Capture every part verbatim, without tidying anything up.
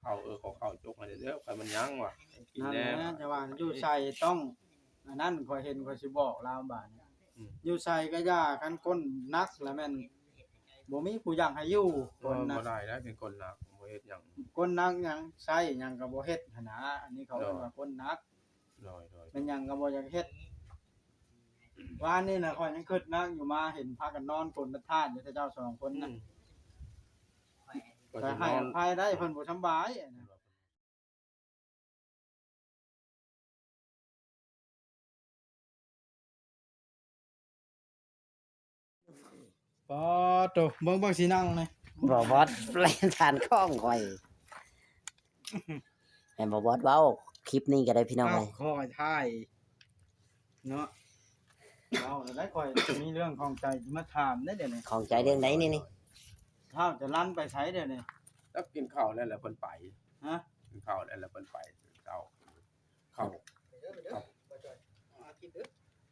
เข้า เออ ขอเข้าจกให้เด้อ ข้อยมันยังวะ กินแน่ นั่นแหละ แต่ว่าอยู่ไสต้อง อันนั้นข้อยเห็นข้อยสิบอกลาวบาดนี้ อืม อยู่ไสก็อย่า คันคนหนักแล้วแม่นบ่มีผู้อยากให้อยู่ เออ คนหนัก บ่ได้แล้ว เป็นคนหนัก บ่เฮ็ดหยัง คนหนักหยัง ไสหยังก็บ่เฮ็ดหั้นนะ อันนี้เขาเอิ้นว่าคนหนัก โดย โดย แม่นหยังก็บ่อยากเฮ็ด วานนี้นะข้อยยังคิดหนักอยู่ มาเห็นพากันนอนกลนพระธาตุอยู่ แต่เจ้าสองคนนะ อืม ก็ให้อภัยได้ เพิ่นบ่สำบายอะนะ ปอดโต เบิ่ง เบิ่งสินั่งนี่ บ่บอส แล่นผ่านข้องข่อย ให้บ่บอสเว้า คลิปนี้ก็ได้พี่น้อง อ้าว เอ้ย ข้อยถ่าย เนาะ เว้าแล้วได้ ข้อยมีเรื่องข้องใจสิมาถามเด้อเดี๋ยวนี้ ข้องใจเรื่องใดนี่นี่ เฒ่าจะลันไปไสเดี๋ยวนี้ แล้วกินข้าวแล้ว แล้วเพิ่นไป ฮะ กินข้าวแล้ว แล้วเพิ่นไป เช้า ข้าว ข้าว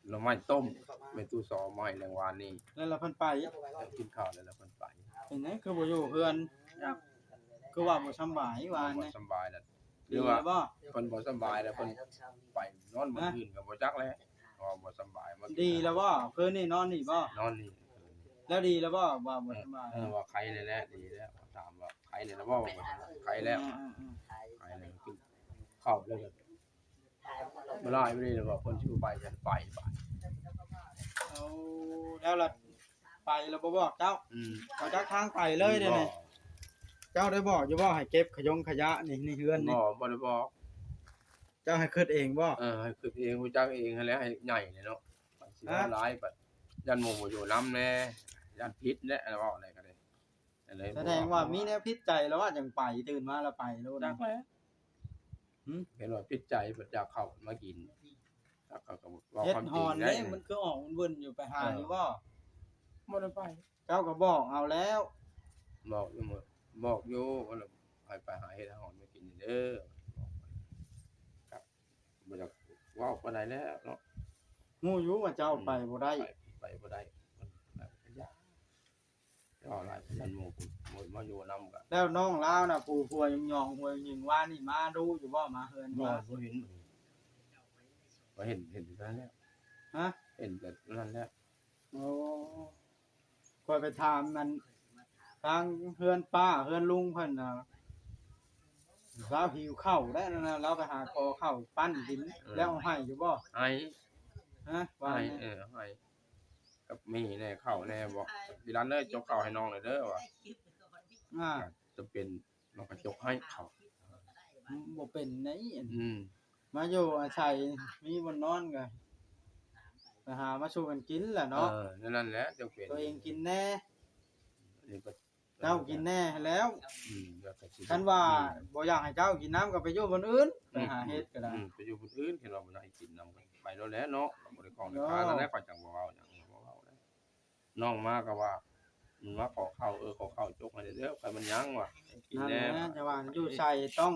หน่อไม้ต้ม แม่ตู้สอไม้แรงวานนี่ แล้ว แล้วเพิ่นไป แล้วกินข้าวแล้ว แล้วเพิ่นไป เป็นไงคือบ่อยู่เฮือน คือว่าบ่สำบายวาน บ่ นี่ สำบายแล้ว ดี หรือว่า แล้วบ่ เพิ่นบ่สำบายแล้ว เพิ่นไปนอนมื้ออื่นก็บ่จักแล้ว เพราะว่าบ่สำบายมา ดีแล้วบ่ คืนนี้นอนนี่บ่ นอนนี่ แล้วดีแล้วบ่ ว่าบ่สำบาย เออ ว่าไข้แล้วแหละ ดีแล้ว ถามว่าไข้แล้วบ่ ไข้แล้ว เออ เออ เออ ไข้แล้ว กินข้าวแล้วก็ บ่หลายมื้อนี้แล้วว่าเพิ่นสิไป จะไป ไป เอา แล้วล่ะ ไปแล้วบ่บอกเจ้า อืม บ่จักทางไปเลยเด้นี่ บ่ เจ้าได้บอกอยู่บ่ให้เก็บขยงขยะนี่ ในเฮือนนี่ บ่ บ่ได้บอก เจ้าให้คิดเองบ่ เออ ให้คิดเอง รู้จักเองหั้นแหละ ให้ใหญ่เลยเนาะ สิ ฮะ เว้าหลายบัด ย่านหมู่บ่อยู่นำแน่ ย่านผิดแหละ เว้าอะไรก็ได้ อันใด แสดงว่ามีแนวผิดใจแล้วว่าจังไป ตื่นมาแล้วไปโลด จักแล้ว หึ เห็นว่าผิดใจ เพิ่นอยากเข้ามากิน แล้วเขาก็เว้า เฮ็ด ความจริง หอน ได้ เด้ มันคือออกมันเวินอยู่ ไปหา เออ อยู่บ่ บ่ได้ไป เจ้าก็บอกเอาแล้ว บอกอยู่ บอกอยู่ว่าให้ไปหาเฮ็ดหอนมากินเด้อ ครับ บ่อยากเว้าปานใดแล้วเนาะ ฮู้อยู่ว่าเจ้า อืม ไปบ่ได้ ไป ไปบ่ได้ มันหลายพยาน เว้าหลายพยานหมู่ หมู่มาอยู่นำกัน แล้วน้องลาวน่ะ ผู้หัวหยองๆ หัวหยิงว่านี่มาดูอยู่บ่ มาเฮือน บ่ มา บ่เห็น บ่เห็น เห็นแต่นั้นแหละ ฮะ เห็นแต่นั้นแหละ โอ้ ข้อยไปถามมัน ทางเฮือนป้าเฮือนลุงเพิ่นน่ะ ลาวหิวข้าวได้นั่นน่ะ ลาวไปหาขอข้าวปั้นกิน เออ แล้วเอาให้อยู่บ่ ให้ ฮะ ว่า ให้ ไง เออ ให้ กับมีแน่ ข้าวแน่ บอก พี่รันเอ้ย จกข้าวให้น้องหน่อยเด้อ ว่า อ่า จะเป็น มันก็จกให้เขา บ่เป็นได๋ อัน อืม มาอยู่อาศัย มีบ่อนนอนก็ไปหามาสู่กันกินแหละเนาะ เออ นั่นแหละ จังเป็น ตัวเองกินแน่ นี่ก็ เจ้ากินแน่แล้ว อืม แล้วก็สิ คันว่า อืม บ่อยากให้เจ้ากินนำก็ไปอยู่บ่อนอื่น อืม ไปหาเฮ็ดก็ได้ อืม ไปอยู่บ่อนอื่น คันว่าบ่อยากให้กินนำก็ไปโลดแหละเนาะ บ่ได้ของได้คา เนาะ นั่นแหละ ข้อยจั่งบ่เว้าหยัง บ่เว้าแล้ว น้องมาก็ว่า มันมาขอข้าว เออ ขอข้าวจกให้เด้อ ข้อยมันยังวะ กินแน่ นั่นแหละ แต่ว่าอยู่ไสต้อง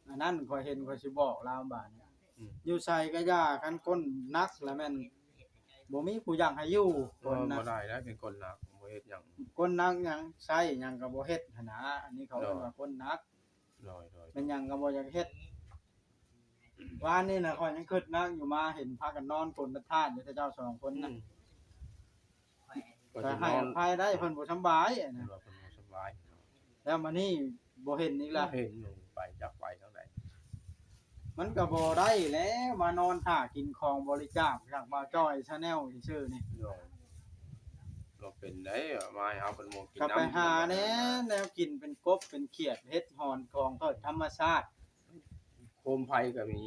อันนั้นข้อยเห็นข้อยสิบอกลาวบาดนี้ อืม อยู่ไสก็อย่า คันคนหนักแล้วแม่นบ่มีผู้อยากให้อยู่ เออ คนนะ บ่ได้แล้ว เป็นคนหนัก บ่เฮ็ดหยัง คนหนักหยัง ไสหยังก็บ่เฮ็ดหั้นนะ อันนี้เขาเอิ้นว่าคนหนัก โดย โดย แม่นหยังก็บ่อยากเฮ็ด วานนี้นะข้อยยังคิดหนักอยู่ มาเห็นพากันนอนกลนพระธาตุอยู่ แต่เจ้าสองคนนะ อืม ก็ให้อภัยได้ เพิ่นบ่สำบายอะนะ เพิ่นว่าเพิ่นบ่สำบาย แล้วมานี่บ่เห็นอีกละ บ่เห็นอยู่ ไปจักไปทางใด มันก็บ่ได้แล้ว มานอนท่ากินของบริจาคจากบ่าวจ้อย Channel ซื่อๆ นี่ โดย บ่เป็นได๋ มาให้เฮาเป็นหมู่กิน ก็ไป นำ หาแหน่ แนวกินเป็นกบเป็นเขียด เห็ดหอนของเกิดธรรมชาติ โคมไฟก็มี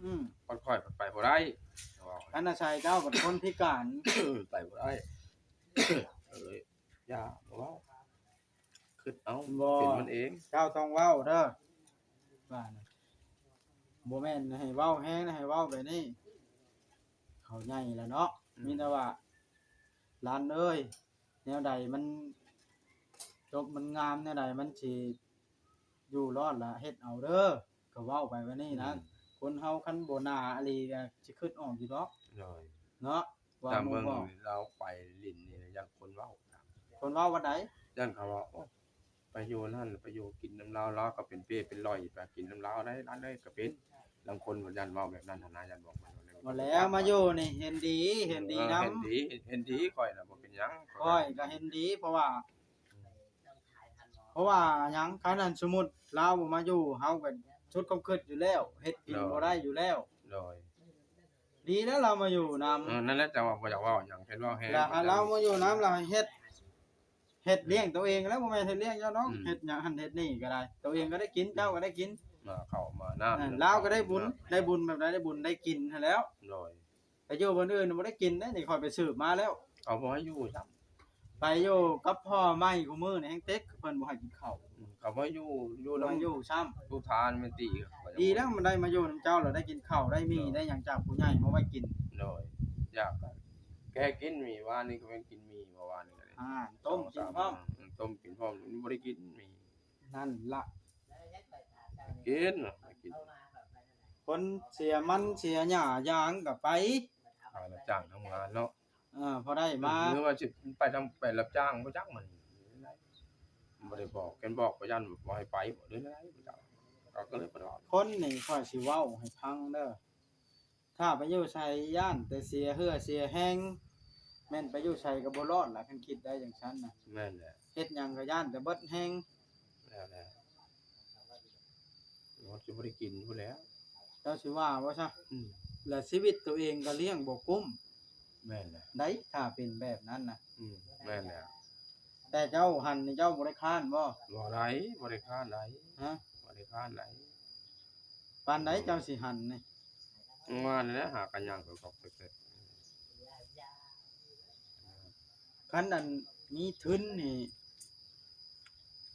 อืม ค่อยๆ ไปบ่ได้ คันอาศัยเจ้าเป็นคนพิการ ไปบ่ได้ เอ้ย อย่าเว้า คิดเอา บ่ เป็นมันเอง เจ้าต้องเว้าเด้อ ว่านะ บ่แม่นให้เว้าแฮงนะ ให้เว้าแบบนี้ เขาใหญ่แล้วเนาะ อืม มีแต่ว่า หลานเอ้ย แนวใดมันจบมันงาม แนวใดมันสิอยู่รอดละ เฮ็ดเอาเด้อ ก็เว้าไปว่านี่นะ อืม คนเฮาคันบ่หน้าอีหลีก็สิคิดออกอยู่ดอก โดย เนาะ ว่า ตามเบิ่ง หมู่บอก ลาวไปหลิ้นนี่ ย่านคนเว้า คนเว้าว่าใด ย่านเขาว่า โอ้ ไปอยู่นั่น ไปอยู่กินนำลาว ลาวก็เป็นเป้เป็นร้อย ไปกินนำลาวได้ ลาวได้ก็เป็น ลางคนว่าย้านเว้าแบบนั้นหั้นนะ ย้านบอกมัน บ่แล้วมาอยู่นี่เห็นดี เห็นดีนำ เห็นดี เห็นดี ข้อยน่ะบ่เป็นหยัง ข้อยก็เห็นดี เพราะว่า เพราะว่าหยัง คันอันสมมุติลาวบ่มาอยู่ เฮาก็สุดความคิดอยู่แล้ว เฮ็ดกิน โดย บ่ได้อยู่แล้ว โดย ดีแล้วลาวมาอยู่นำ เออ นั่นแหละ จั่งว่าบ่อยากเว้าหยัง เห็นว่าแฮง แล้วคันลาวมาอยู่นำ ลาวเฮ็ด เฮ็ดเลี้ยงตัวเองแล้ว บ่แม่นเฮ็ดเลี้ยงเจ้าดอก อืม เฮ็ดหยังหั่นเฮ็ดนี่ก็ได้ ตัวเองก็ได้กิน เจ้าก็ได้กิน มาเข้ามาน้ำ อ่าลาวก็ได้บุญ ได้บุญแบบใด ได้บุญได้กินหั้นแหล้ว โดย ไปอยู่บนอื่นบ่ได้กินได้นี่ ข้อยไปสืบมาแล้ว เขาบ่ให้อยู่ซ้ำ ไปอยู่กับพ่อใหม่กูมื้อนี่แฮงเต็ก เพิ่นบ่ให้กินข้าว อืม เขาบ่ให้อยู่ อยู่ บ่ให้ นำ อยู่ซ้ำ ผู้ทานแม่นติ ดีแล้วมันได้มาอยู่นำเจ้าแล้ว ได้กินข้าว ได้มี โดย ได้หยังจากผู้ใหญ่มาไว้กิน โดย อยากก็แก้กินหมี่ วานนี้ก็แม่นกินหมี่ เมื่อวานนี้ก็ได้ อ่า ต้มกินพร้อม อืม ต้มกินพร้อม บ่ได้กินหมี่ นั่นละ กินเนาะ กิน คนเสียมันเสียหญ้ายางก็ไป ไปรับจ้างทำงานเนาะ เออ พอได้มา หรือว่าสิไปทำ ไปรับจ้างบ่จักมัน บ่ได้บอก กันบอกบ่ย้านบ่ให้ไปบ่ได้ ก็เลยบ่ได้ คนนี่ข้อยสิเว้าให้ฟังเด้อ ถ้าไปอยู่ไสย้านแต่เสียเหื่อเสียแฮง แม่นไปอยู่ไสก็บ่รอดล่ะ คันคิดได้จั่งซั้นน่ะ แม่นแหละ เฮ็ดหยังก็ย้านแต่เบิดแฮง แล้วแหละ ว่าสิบ่ได้กินพุ้นแหล้ว เจ้าสิว่าบ่ซะ อืม และชีวิตตัวเองก็เลี้ยงบ่กุ้ม แม่นแหละ ได้ ถ้าเป็นแบบนั้นน่ะ อืม แม่นแหละ แต่เจ้าหั่นนี่เจ้าบ่ได้ค้านบ่ บ่ได้ บ่ได้ค้านได้ ฮะ บ่ได้ค้านได้ ปานใดเจ้าสิหั่นนี่ ว่านั่นแหละ หากันย่างตอกๆแตกๆ คันอันมีทุนนี่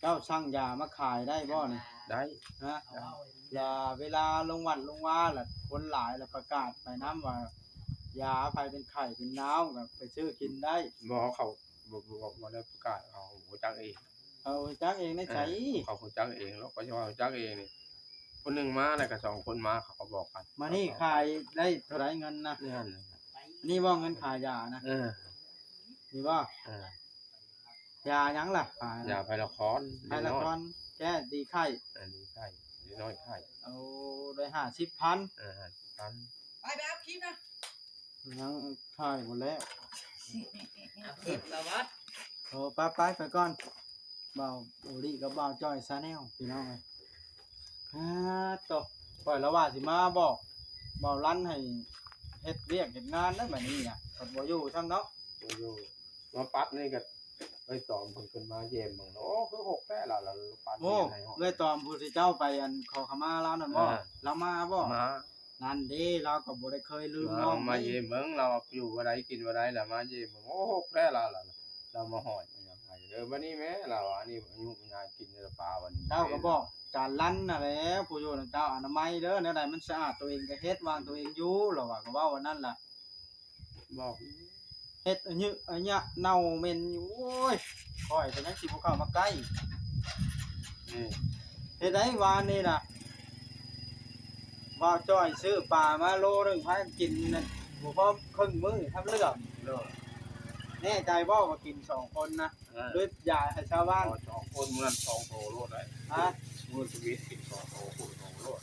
เจ้าสั่งยามาขายได้บ่นี่ ได้ ฮะ ยาเวลาลงวัดลงวาล่ะ คนหลายล่ะประกาศไปนำว่า ยาไผเป็นไข้เป็นหนาวก็ไปซื้อกินได้ บ่ เขาบ่ บ่ บ่ได้ประกาศ เขารู้จักเอง เอาจักเองในใจ เออ เขารู้จักเอง แล้วก็จะว่ารู้จักเองนี่ คนหนึ่งมาแล้วก็สองคนมา เขาก็บอกกัน มานี่ขายได้เท่าไหร่เงินนะ นี่หั่นเลยครับ นี่บ่เงินขายยานะ เออ นี่บ่ เออ ยาหยังล่ะขาย ยาไพลาคอน ไพลาคอนแก้ดีไข้ อันนี้ไข้นิดหน่อยไข้ โอ้ ได้ห้าสิบพัน เออ ห้าสิบพัน ไปไปเอาคลิปนะ ยังถ่ายหมดแล้ว เอาคลิปละวัด โอ้ ไปไปไปก่อน บ่าวโอลิกับบ่าวจ้อยชาแนล พี่น้องเอ้ย อ่า โต ข้อยละว่าสิมาบอก บ่าวลันให้เฮ็ดเวียกเฮ็ดงานได้บัดนี้น่ะ เพิ่นบ่อยู่ซ้ำเนาะ บ่อยู่ มาปัดนี่ก็ไปตอมเพิ่นขึ้นมาเยี่ยมเบิ่ง โอ้ คือหกแท้ล่ะ แล้วปัด โอ้ นี่ให้ฮอด เอื้อยตอมผู้ที่เจ้าไปอันขอขมาลาวนั่นบ่ อ่า ลาวมาบ่ มา นั่นเด้ ลาวก็บ่ได้เคยลืม มา น้อง มา เด้ เยี่ยมเบิ่ง เราอยู่บ่ได้กินบ่ได้แล้วมาเยี่ยมเบิ่ง โอ้ หกแท้ล่ะ เรามาฮอดมาหยังไง เออ บัดนี้แม่ เราอันนี้อายุยายกินแล้วปลาวันนี้ เจ้าก็บอกจานลันน่ะแหละ ผู้อยู่นำเจ้าอนามัยเด้อ แนวใดมันสะอาดตัวเองก็เฮ็ด วางตัวเองอยู่ ลาวว่าก็เว้าว่านั่นล่ะ บอก เฮ็ดอะหยึอะหยะเน่าเหม็นอยู่ โอ้ย ข้อยก็ยังสิบ่เข้ามาใกล้ นี่ เฮ็ดได้วานนี่น่ะ บ่าวจ้อยซื้อปลามาโลหนึ่ง พากันกินนั่น บ่พอครึ่งมื้อ ทำเรื่อง โลด แน่ใจบ่ว่ากินสองคนนะ เออ ด้วยยาให้ชาวบ้าน เอาสองคนมื้อนั้นสองโตโลดได้ ฮะ มื้อชีวิตกินสองโต คนโตโลด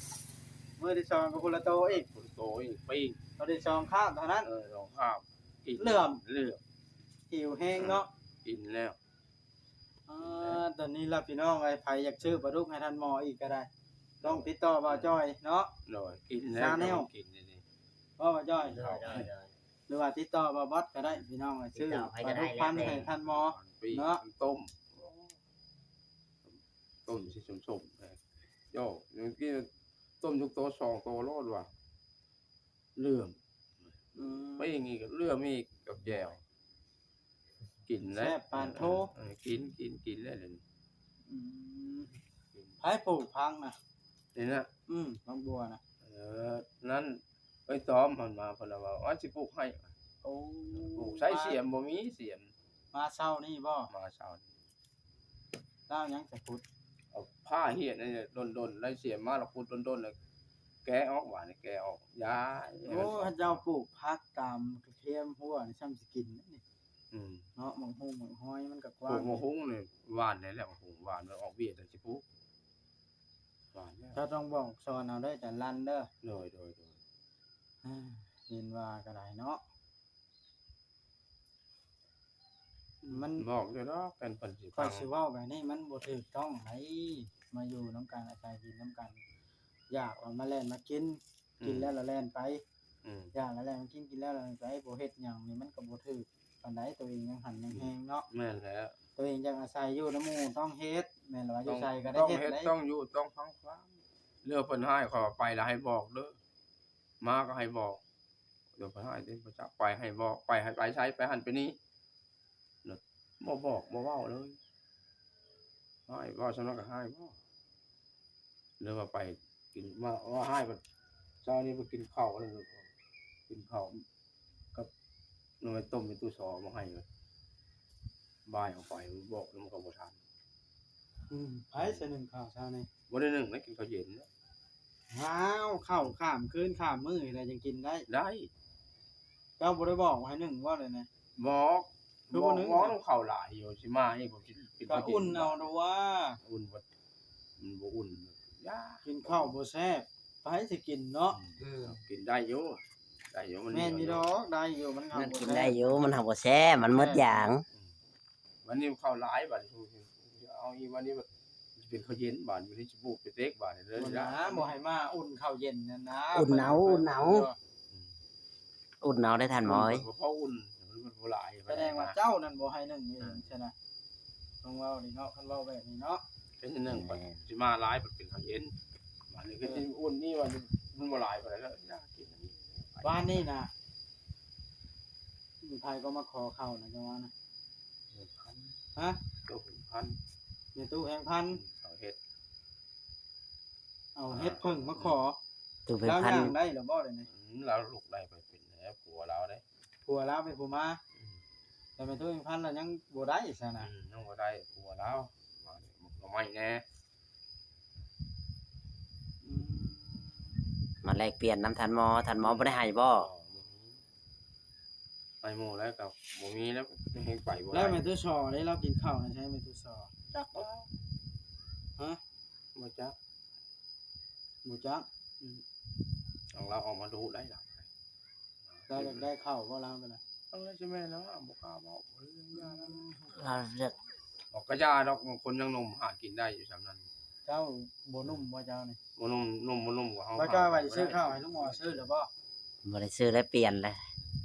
มื้อที่สองก็คนละโตอีก คนโตอีกปิ้ง ตอนที่สองข้ามเท่านั้น เออ สองข้าม กิน เหลื่อม เหลื่อม หิวแฮงเนาะ กินแล้ว อ่า ตอนนี้ล่ะพี่น้องเอ้ย ไผอยากซื้อปลาดุกให้ท่านหมออีกก็ได้ ต้องติดต่อบ่าวจ้อยเนาะ โดย กินแล้ว ชาแนล กินนี่ บ่าวจ้อย โดยโดยโดย หรือว่าติดต่อบ่าวบอสก็ได้พี่น้องเอ้ย ซื้อ ติดต่อไผ ป ก็ ลา ได้ ดุกพัน แล้วแต่ ให้ท่านหมอ ปิ้ง เนาะ ต้ม ต้มสิส้มๆนะ โย่ เมื่อกี้ต้มทุกโตสองโตโลดว่ะ เหลื่อม อืม ปิ้งอีก เหลื่อมอีก กับแจ่ว กินแล้ว แซ่บปานโท เออ กิน กิน กินแล้วเดี๋ยวนี้ อืม ไผปลูกผักนะ นี่นะ อืม ผักบัวนะ เออ นั่น ไปซ้อมมันมา เพิ่นว่า ว่าสิปลูกให้ โอ้ ปลูกใช้เสียมบ่มีเสียม มาเช้านี่บ่ มาเช้านี้ เล่าหยังจะขุด เอาผ้าเหียดนี่ดนๆ ได้เสียมมาแล้วขุดดนๆ แล้วแกะออก หวานนี่แกะออก ยา โอ้ เจ้าปลูกผักตามกระเทียมหัวนี่ซ้ำสิกินนี่ อืม เนาะ หมากฮุ่งหมากฮอยมันก็ก ปลู ว้าง กหมากฮุ่งนี่หว่านได้แล้ว หมากฮุ่งหว่านมันออกเบี้ยจั่งสิปลูก หว่านแล้ว เจ้าต้องบอกสอนเอาเด้อ อาจารย์ลันเด้อ โดย โดย โดย อ่า เห็นว่าก็ได้เนาะ มัน บอกอยู่ดอก กันเพิ่นสิ ข้อ ฟั ย ง สิเว้าแบบนี้มันบ่ถูกต้องได มาอยู่นำกัน อาศัยกินนำกัน อยากแล้วมาแล่นมากิน อืม กินแล้วละแล่นไป อืม อยากละแล่นมากิน กินแล้วละแล่นไป บ่เฮ็ดหยังนี่มันก็บ่ถูกปานใด ตัวเองยังหันยังแฮงเนาะ แม่นแล้ว ตัวเองยังอาศัยอยู่นำหมู่ต้องเฮ็ด แม่นว่าอยู่ ต้อง ไสก็ได้ ต้อง เฮ็ด เฮ็ด ได้ ต้องอยู่ ต้องฟังความ เรื่องเพิ่นให้ขอไปแล้วให้บอกเด้อ มาก็ให้บอก เดี๋ยวเพิ่นให้เด้ บ่จักไปให้บอก ไปให้ไปไส ไปหั่นไปนี่ บ่บอก บ่เว้าเลย ให้เว้าส่ำนั้นก็ให้บ่ หรือว่าไปกิน ว่า ว่าให้บัดเช้านี้ไปกินข้าวนั่น กินข้าวกับหน่อไม้ต้มในตู้ซอมาให้ บ่ายเอาไป บอกแล้วมันก็บ่ทัน อืม ไผสินึ่งข้าวเช้านี่ บ่ได้นึ่งนะ กินข้าวเย็นนะ ว้าว ข้าวข้ามคืนข้ามมื้อนี่แหละยังกินได้ ได้ เจ้าบ่ได้บอกให้นึ่งบ่เลยนะ บอก คือ บอก บ่นึ่ง บอกนำข้าวหลายอยู่ สิมานี่ผมสิกิน ก็ ข้าวเย็น อุ่นเอาเด้อว่า อุ่นบ่ มันบ่อุ่น ยาก กินข้าวบ่แซ่บ ไผสิกินเนาะ อืม กินได้อยู่ ได้อยู่ มัน แม่นอยู่ดอก ได้อยู่ มัน มัน บ่ กิน แซ่บ ได้อยู่ มันหาบ่แซ่บ มันหมดอย่าง วันนี้ข้าวหลาย บัดนี้เอาอีก วันนี้เป็นข้าวเย็น บัดนี้สิปลูกไปเต็ก บัดนี้เลย บ่นะ บ่ให้มาอุ่นข้าวเย็นนั่นนะ อุ่นเอา อุ่นเอา อืม อุ่นเอาได้ท่านหมอเอ้ย บ่พออุ่น มันบ่หลาย แสดงว่าเจ้านั่นบ่ให้นึ่งเองใช่นะ ต้องเว้านี่เนาะ คันเว้าแบบนี้เนาะ เป็นนึ่ง บัดสิมาหลาย บัดเป็นข้าวเย็น บัดนี้ก็สิอุ่นนี่ วันนี้มันบ่หลายปานใดแล้ว อยากกินอันนี้ บ้านนี่นะ มีไผก็มาขอข้าวนะ จังว่านะ หนึ่งพัน ฮะ ก็หนึ่งพัน แม่ตู้แพงพัน เขาเฮ็ด เอาเฮ็ดเพิ่งมาขอ ตู้เป็น แล้ว พัน ย่างได้หรือบ่เดี๋ยวนี้ อืม แล้วลูกได้ไปเป็นแล้ว ผัวเราได้ ผัวลาวเป็นผู้มา อืม แต่แม่ตู้แพงพันแล้วยังบ่ได้ซะนะ อืม ยังบ่ได้ ผัวเรา มาเนี่ย มันก็ไม่แน่ อืม มาแลกเปลี่ยนนำท่านหมอ ท่านหมอบ่ได้ให้บ่ ไปหมู่แล้วก็บ่มีแล้ว ให้ไปบ่ได้ แล้วแม่ตู้ซอได้เรากินข้าวนะ ใช่แม่ตู้ซอ จักแล้ว ฮะ บ่จัก บ่จัก อืม ของเราออกมาดูได้ล่ะ เราอยากได้ข้าวบ่ลาวไปเลย เอาแล้วใช่ไหมเนาะ บ่กล้าเว้าเรื่องยาแล้ว เราเลือก ออกกะยาดอก บางคนยังหนุ่มหากินได้อยู่ซำนั้น เจ้าบ่หนุ่มบ่เจ้านี่ บ่หนุ่ม หนุ่มบ่หนุ่มกว่าเฮา บ่เจ้าว่าสิซื้อข้าวให้ลุงหมอซื้อหรือบ่ บ่ได้ซื้อแล้วเปลี่ยนเลย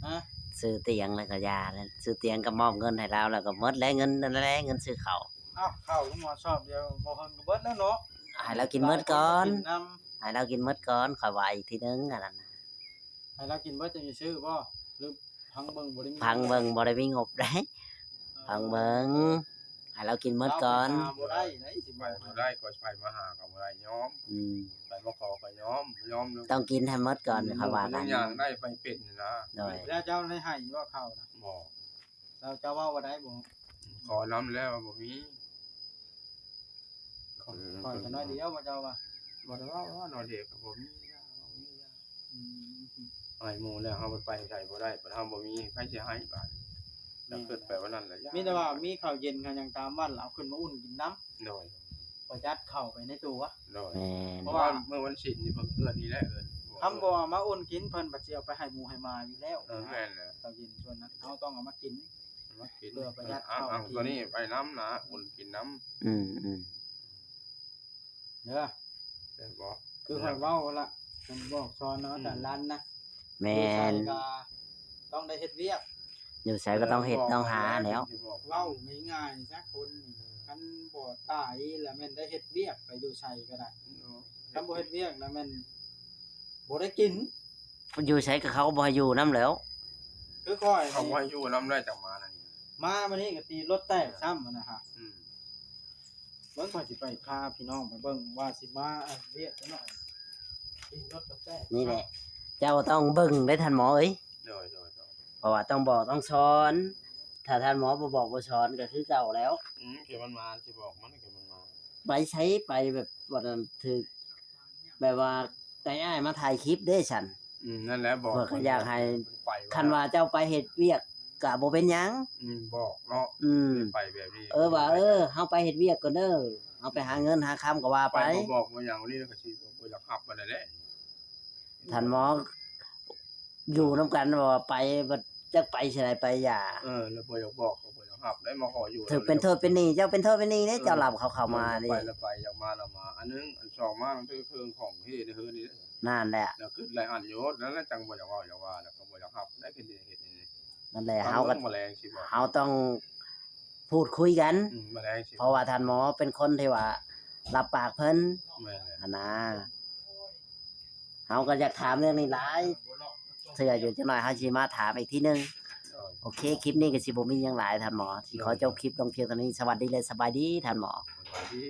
ฮะ ซื้อเตียงแล้วก็ยาแล้ว ซื้อเตียงก็มอบเงินให้เรา แล้วก็หมดแล้วเงินนั่นแหละ เงินซื้อข้าว อ้าว ข้าวลุงหมอซอบเดียวบ่เพิ่นก็เบิดแล้วเนาะ ให้เรากินหมดก่อน กินน้ำ ให้เรากินหมดก่อน ค่อยว่าอีกทีนึง อันนั้นน่ะ ให้เรากินเบิดจังสิซื้อบ่ หรือพังเบิ่งบ่ได้มี พังเบิ่ง บ่ได้มีงบได้ พังเบิ่ง ให้เรากินหมดก่อน เราไปหาบ่ได้ได้สิ ไปบ่ได้ ก็ไปมาหาก็บ่ได้ ยอม อืม ไปมาขอก็ยอม ยอม ต้องกินให้หมดก่อน ค่อยว่ากัน ยังได้ไปเป็นนะ โดย แล้วเจ้าได้ให้อยู่บ่ข้าวนะ บ่ แล้วเจ้าเว้าว่าได้บ่ ขอน้ำแล้วบ่มี ขอ ขอจะน้อยเดียวบ่เจ้าว่า บ่ได้ว่า ว่าน้อยเดียวก็บ่มียา บ่มียา อืม ให้หมู่แล้วเฮาไปใส่บ่ได้ บัดเฮาบ่มีไผสิให้บาด แล้วคิดไปว่านั่นแหละ มีแต่ว่ามีข้าวเย็นข้าวหยังตามบ้าน เอาขึ้นมาอุ่นกินน้ำ โดย ประหยัดเข้าไปในตัว โดย แม่น เพราะว่าเมื่อวันศีลนี่เพิ่นเอิ้นนี่แหละ เอิ้น คำบ่เอามาอุ่นกิน เพิ่นบัดสิเอาไปให้หมูให้หมาอยู่แล้ว เออ แม่นแหละ ข้าวเย็นส่วนนั้น เฮาต้องเอามากิน มากิน เพื่อประหยัด เอา ข้าว เอา กิน ตัวนี้ไปน้ำนะ อุ่นกินน้ำ อืมอืม เด้อ แต่บ่ คือข้อยเว้าละ มันบอกสอนเนาะ อาจารย์ลันนะ แม่น อยู่ไสก็ต้องได้เฮ็ดเวียก อยู่ไสก็ต้องเฮ็ดต้องหาแล้ว เว้าง่ายๆซะ คนคันบ่ตายแล้วแม่นได้เฮ็ดเวียก ไปอยู่ไสก็ได้ เนาะ คันบ่เฮ็ดเวียกแล้วแม่นบ่ได้กิน อยู่ไสก็เขาก็บ่ให้อยู่นำแล้ว คือข้อย เขาบ่ให้อยู่นำได้จังมานั่นนี่ มามื้อนี้ก็ตีรถแตกซ้ำนะฮะ อืม เบิ่งข้อยสิไปพาพี่น้องไปเบิ่งว่าสิมาอันเวียกซะหน่อย ตีรถก็แตก นี่แหละ เจ้าต้องเบิ่งได้ท่านหมอเอ้ย โดย โดย โดย เพราะว่าต้องบอกต้องสอน ถ้าท่านหมอบ่บอกบ่สอนก็คือเก่าแล้ว อืม คือมันมา สิบอกมัน คือมันมา ไปไสไปแบบว่าถือ แบบว่าได้อ้ายมาถ่ายคลิปเด้ฉัน อืม นั่นแหละบอก เพิ่นก็อยากให้ ไป คันว่าเจ้าไปเฮ็ดเวียก ก็บ่เป็นหยัง อืมบอกเนาะ อืม ไปแบบนี้ เออว่า เออ เฮาไปเฮ็ดเวียกก่อนเด้อ เฮาไปหาเงินหาคำก็ว่าไป ไปบ่บอกบ่หยังนี่ก็สิบ่อยากรับปานใดแหละ ท่านหมอ อยู่นำกันว่าไป บ่จักไปสิได้ไปอย่า เออ แล้วบ่อยากบอกก็บ่อยากรับ ได้มาขออยู่ ถือเป็นโทษเป็นหนี้ เจ้าเป็นโทษเป็นหนี้เด้ เออ เจ้ารับเขาเข้ามา เออ นี่ ไปแล้วไปอยากมาแล้วมา อันนึง อันสองมาคือเครื่องของที่ในเฮือนนี่ นั่นแหละ แล้วคือหลายอันอยู่ แล้วจังบ่อยากเว้าอยากว่า แล้วก็บ่อยากรับ ได้คือสิเฮ็ดนี่ นั่นแหละ เฮาก็ มาแลงสิบอก เฮาต้องพูดคุยกัน อืมมาแลงสิ เพราะว่าท่านหมอเป็นคนที่ว่ารับปากเพิ่น แม่นแหละ หั่นนะ เฮาก็อยากถามเรื่องนี้หลายเทื่ออยู่ จักหน่อยเฮาสิมาถามอีกทีหนึ่ง โอ้ย โอเค คลิปนี้ก็สิบ่มีหยังหลายท่านหมอ สิขอจบคลิปลงเพียงเท่านี้ สวัสดีและสบายดีท่านหมอ สวัสดี